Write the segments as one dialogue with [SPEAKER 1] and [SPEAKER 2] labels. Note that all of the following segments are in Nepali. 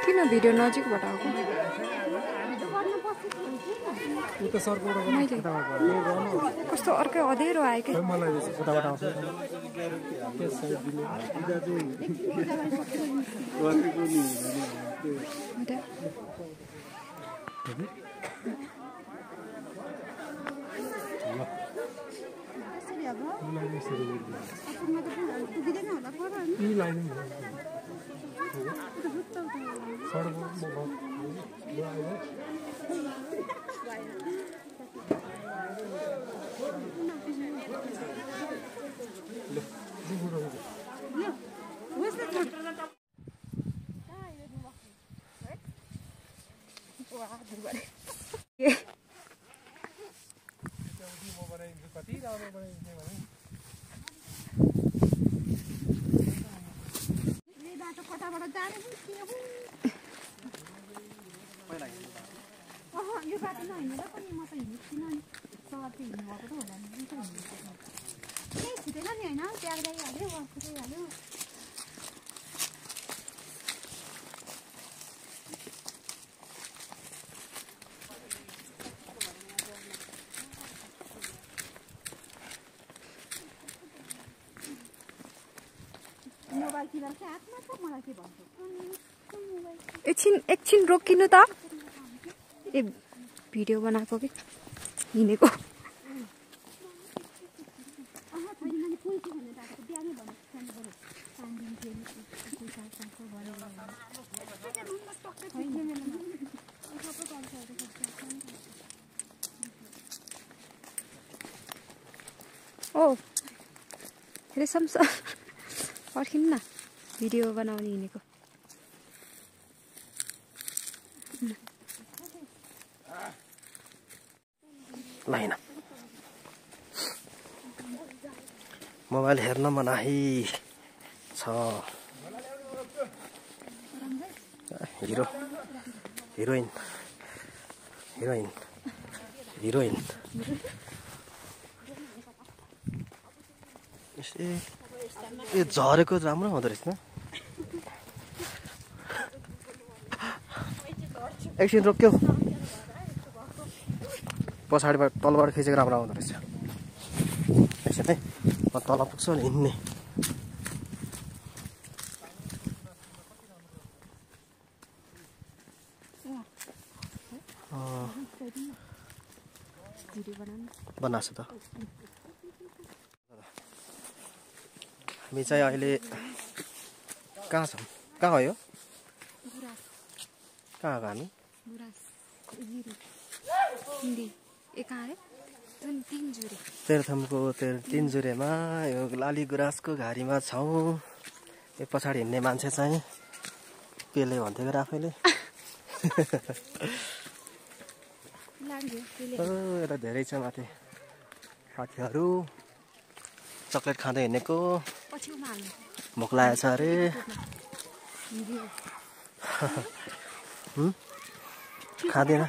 [SPEAKER 1] किन भिडियो नजिकबाट आएको कस्तो अर्कै अँधेरो आयो कि यो बाटो नहिँडेर पनि म त हिँड्दिनँ नि सवारी हिँड्नुभएको त होला नि केही छुटेन नि होइन ट्याग गइहाल्यो छुटिहाल्यो मोबाइल किनेर चाहिँ हातमा छ मलाई के भन्छ एकछिन रोकिनु त ए भिडियो बनाएको कि हिँडेको ओ रेशम सर पर्खिनु न भिडियो बनाउने हिँडेको
[SPEAKER 2] लाइन मोबाइल हेर्न मनाही छ हिरो हिरोइन हिरोइन हिरोइन ए झरेको राम्रो हुँदो रहेछ न एकछिन रोक्यो पछाडिबाट तलबाट खिचेको राम्रो आउँदो रहेछ एकछिन है म तल पुग्छु अनि हिँड्ने बनाएको त हामी चाहिँ अहिले कहाँ छौँ कहाँ हो यो कहाँ आएको हामी तेह्रथुमको तिनजुरेमा यो लाली गुराँसको घारीमा छौँ यो पछाडि हिँड्ने मान्छे चाहिँ पेले भन्थ्यो आफैले एउटा धेरै छ माथि साथीहरू चक्लेट खाँदै हिँडेको भोक लागेको छ अरे खाँदैन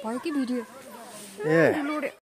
[SPEAKER 1] भयो कि भिडियो
[SPEAKER 2] ए